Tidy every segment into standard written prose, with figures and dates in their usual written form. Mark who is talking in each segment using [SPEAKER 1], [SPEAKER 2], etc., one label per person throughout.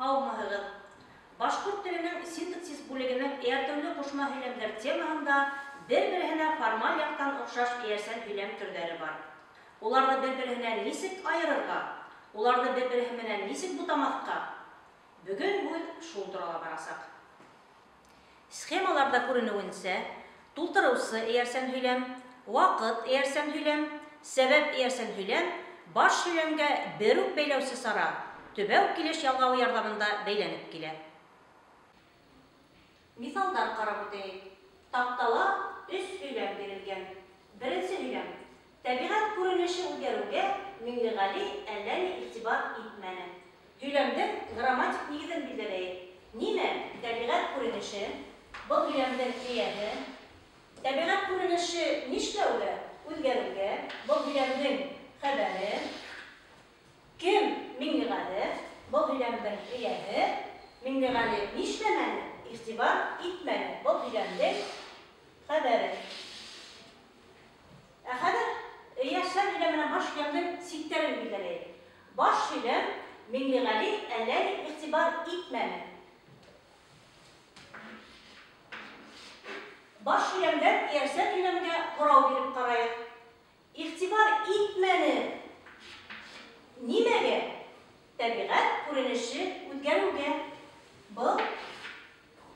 [SPEAKER 1] Һаумыһығыҙ! Башҡорт теленең синтаксис бүлегенең эйәртеүле ҡушма һөйләмдәр темаһында бер-береһенә формаль яҡтан оҡшаш эйәрсән һөйләм төрҙәре бар. Уларҙы бер-береһенән нисек айырырға? Уларҙы бер-береһе менән нисек бутамаҫҡа? Бөгөн һүҙ шул турала барасаҡ. Схемаларҙа күренеүенсә, тултырыусы эйәрсән һөйләм, ваҡыт эйәрсән һөйләм, сәбәп эйәрсән һөйләм баш һөйләмгә бер үк бәйләүсе сара, төбәү килеш ялғауы ярҙамында бәйләнеп килә. Миҫалдар ҡарап үтәйек. Таҡтала өс һөйләм бирелгән. Беренсе һөйләм. Тәбиғәт күренеше үҙгәреүгә Миңлеғәли әллә ни иғтибар итмәне. Һөйләмдең грамматик нигеҙен билдәләйек. Нимә? Тәбиғәт күренеше. Был һөйләмдең эйәһе. Тәбиғәт күренеше нишләүгә? Үҙгәреүгә. Был һөйләмдең хәбәре. Кем? Миңлеғәле. Был һөйләмдең эйәһе. Миңлеғәле нишләмәне? Иғтибар итмәне. Был һөйләмдең хәбәре. Ә хәҙер эйәрсән һөйләм менән баш һөйләмдең сиктәрен билдәләйек. Баш һөйләм Миңлеғәли әллә ни иғтибар итмәне. Баш һөйләмдән эйәрсән һөйләмгә һорау биреп ҡарайыҡ. Иғтибар итмәне нимәгә? Тәбиғәт күренеше үҙгәреүгә. Был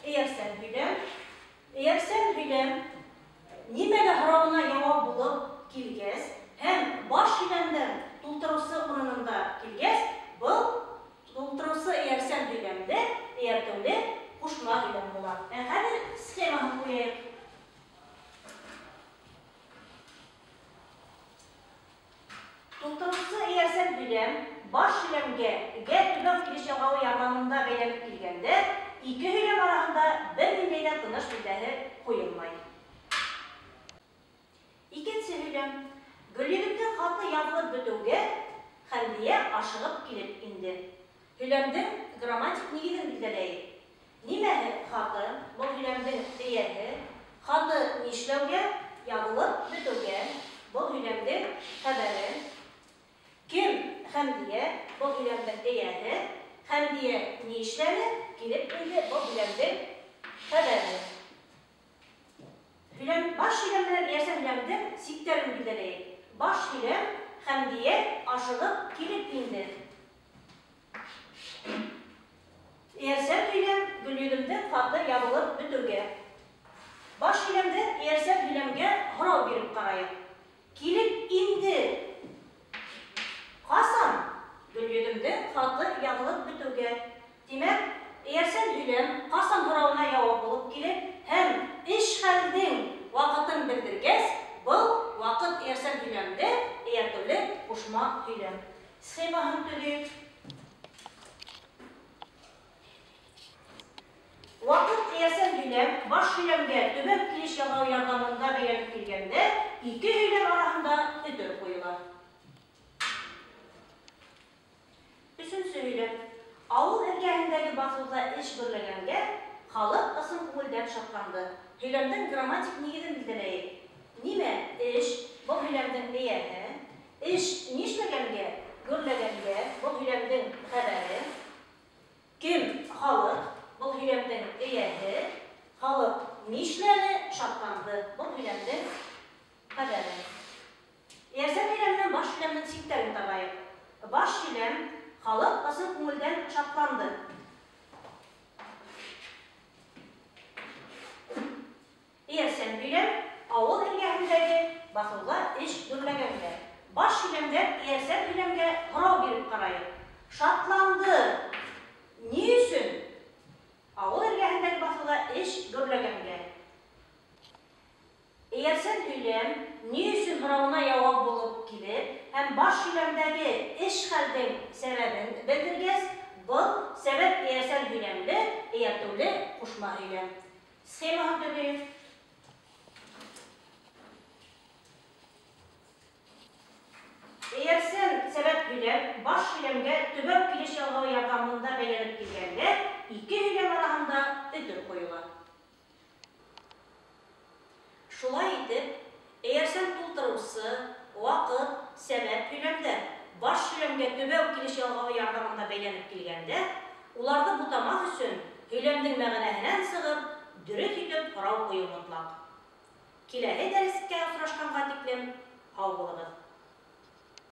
[SPEAKER 1] эйәрсән һөйләм. Эйәрсән һөйләм нимәгә һорауына яуап булып килгәс һәм баш һөйләмдең тултырыусы урынында килгәс, был тултырыусы эйәрсән һөйләмде эйәртеүле ҡушма һөйләм була. Ә хәҙер схемаһын ҡуяйыҡ. Тултырыусы эйәрсән һөйләм баш һөйләмгә гә төбәү килеш ялғауы ярҙамында бәйләнеп килгәндә, ике һөйләм араһында бер ниндәй ҙә тыныш билдәһе ҡуйылмай. Икенсе һөйләм. Гөлйөҙөмдөң хаты яҙылып бөтөүгә, Хәмдиә ашығып килеп инде. Һөйләмдең грамматик нигеҙен билдәләйек. Нимәһе хаты? Был һөйләмдең эйәһе. Хаты нишләүгә? Яҙылып бөтөүгә. Был һөйләмдең хәбәре. Кем? Хәмдиә. Был һөйләмдең эйәһе. Хәмдиә ни эшләне? Килеп инде. Был һөйләмдең хәбәре. Һөйләм, баш һөйләм менән эйәрсән һөйләмдең сиктәрен билдәләйек. Баш һөйләм Хәмдиә ашығып килеп инде. Эйәрсән һөйләм Гөлйөҙөмдөң хаты яҙылып бөтөүгә. Баш һөйләмдән эйәрсән һөйләмгә һорау биреп ҡарайыҡ. Килеп инде. Ҡасан? Гөлйөҙөмдөң хаты яҙылып бөтөүгә. Тимәк, эйәрсән һөйләм ҡасан һорауына яуап булып килеп һәм эш хәлдең ваҡытын белдергәс, был ваҡыт эйәрсән һөйләмде эйәртеүле ҡушма һөйләм. Схемаһын төҙөйөк. Ваҡыт эйәрсән һөйләм баш һөйләмгә төбәү килеш ялғауы ярҙамында бәйләнеп килгәндә, ике һөйләм араһында өтөр ҡуйыла. Өсөнсө һөйләм. Ауыл эргәһендәге баҫыуҙа эш гөрләгәнгә, халыҡ ысын күңелдән шатланды. Һөйләмдең грамматик нигеҙен билдәләйек. Нимә? Эш. Был һөйләмдең эйәһе. Эш нишләгәнгә? Гөрләгәнгә. Был һөйләмдең хәбәре. Кем? Халыҡ. Был һөйләмдең эйәһе. Халыҡ нишләне? Шатланды. Был һөйләмдең хәбәре. Эйәрсән һөйләм менән баш һөйләмдең сиктәрен табайыҡ. Баш һөйләм халыҡ ысын күңелдән шатланды. Эйәрсән һөйләм ауыл эргәһендәге баҫыуҙа эш гөрләгәнгә. Баш һөйләмдән эйәрсән һөйләмгә һорау биреп ҡарайыҡ. Шатланды. Ни өсөн? Ауыл эргәһендәге баҫыуҙа эш гөрләгәнгә. Эйәрсән һөйләм ни өсөн һорауына яуап булып килеп һәм баш һөйләмдәге эш хәлдең сәбәбен белдергәс, был сәбәп эйәрсән һөйләмле, эйәртеүле ҡушма һөйләм. Схемаһын төҙөйөк. Эйәрсән сәбәп һөйләм баш һөйләмгә төбәү килеш ялғауы ярҙамында бәйләнеп килгәндә, ике һөйләм араһында өтөр ҡуйыла. Шулай итеп, эйәрсән тултырыусы, ваҡыт, сәбәп һөйләмдәр баш һөйләмгә төбәү килеш ялғауы ярҙамында бәйләнеп килгәндә, Уларҙы бутамаҫ өсөн, һөйләмдең мәғәнәһенән сығып, дөрөҫ итеп һорау ҡуйыу мотлаҡ. Киләһе дәрескә осрашҡанға тиклем, һау булығыҙ!